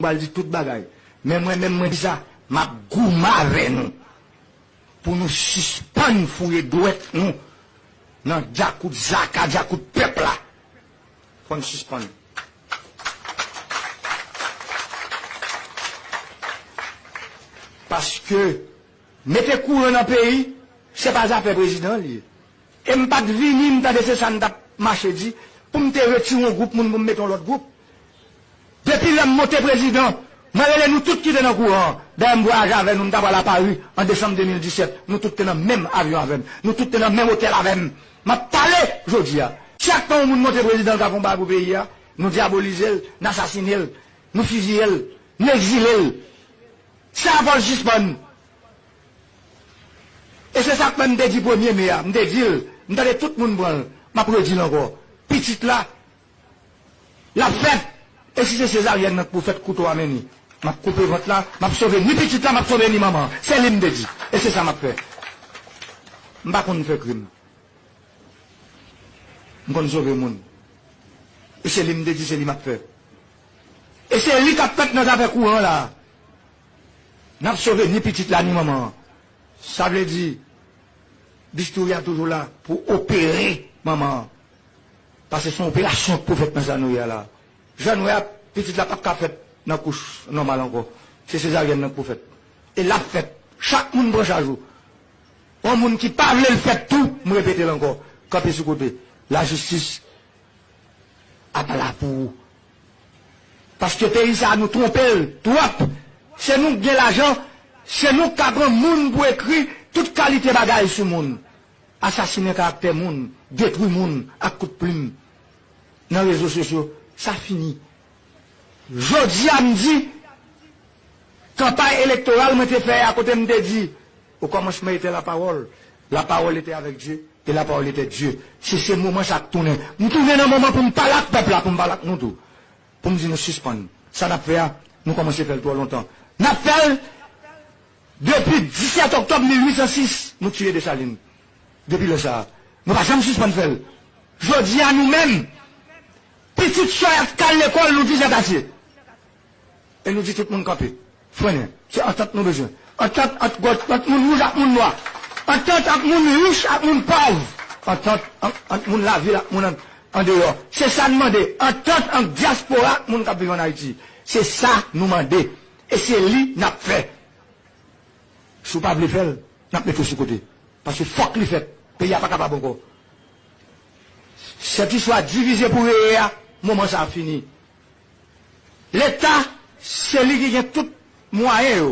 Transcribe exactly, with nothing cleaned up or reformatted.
pral di tout bagay. Men mwen menm, mwen di sa, m ap goumen avè nou pou nou sispann fouye dwèt nou nan djakout zaka, djakout pèp la. Fò n sispann. Paske mete kouran nan peyi, se pa zafè prezidan li ye. E m pa t vini, m tande se sa n t ap mache di, pou m te retire yon gwoup moun pou m mete yon lòt gwoup. Depi lè m monte prezidan, mwen rele nou tout ki te nan kouran an. Dayè, m vwayaje avè nou, m ta pral a Pari an desanm de mil disèt. Nou tout te nan menm avyon avè m. Nou tout te nan menm otèl avè m. M ap pale jodi a. Chak tan yon moun monte prezidan, l ka fè yon bagay pou peyi a, nou dyabolize l, n asasine l, nou fiziye l, nou egzile l. Sa fò l sispann. E se sa k fè m te di premye me a, m te di l, m tande tout moun pran l, m ap redi l ankò. Pitit la, l ap fèt. E si se sezaryèn nan k pou fèt, kouto a mennen. M ap koupe vant la, m ap sove ni pitit la, m ap sove ni manman an. Se li m te di. E se sa m ap fè. M pa konn fè krim. M konn sove moun. E se li m te di, se li m ap fè. E se li k ap fèt nan zafè kouran la. N ap sove ni pitit la, ni manman an. Sa vle di, bistouri a toujou la pou opere manman an. Paske se yon operasyon k pou fèt nan sa nou ye a la. Jan nou wè a, pitit la p ap ka fèt nan kouch nòmal ankò. Se sezaryèn nan k pou fèt. E l ap fèt. Chak moun pran chaj ou. Yon moun ki pa vle l fèt tou, m repete l ankò, kanpe sou kote. Lajistis ap la pou ou. Paske peyi sa a, nou twonpe l twòp. Se nou k gen lajan, se nou k ka pran moun pou ekri tout kalite bagay sou moun. Asasinen karaktè moun, detwi moun ak kout plim nan rezo sosyo, sa fini. Jodi a, m di, kanpay elektoral mwen te fè a, kote m te di, au commencement était la parole, la parole était avec Dieu, et la parole était Dieu. Se, se moman sa k tounen. M tounen nan moman pou m pale ak pèp la, pou m pale ak nou tou. Pou m di nou sispann. Sa n ap fè a, nou kòmanse fè l twò lontan. N ap fè l depi disèt oktòb mil uit san sis, nou tiye Desalin. Depi lè sa a, nou pa janm sispann fè l. Jodi a, nou menm, pitit sòy ap k al lekòl, nou di zèt ase. E nou di tout moun kanpe. Frennen. Se antant nou bezwen. Antant ant, ant moun wouj ak moun nwa. Antant ant moun rich ak moun pòv. Antant ant, ant moun lavil ak moun an, andeyò. Se sa n mande. Antant ant dyaspora ak moun k ap viv ann Ayiti. Se sa nou mande. E se li n ap fè. Si w pa vle fè l, n ap mete w sou kote. Paske fòk li fèt. Peyi a pa kapab ankò. Sèt istwa divize pou reye a, moman sa a fini. Leta, se li ki gen tout mwayen yo.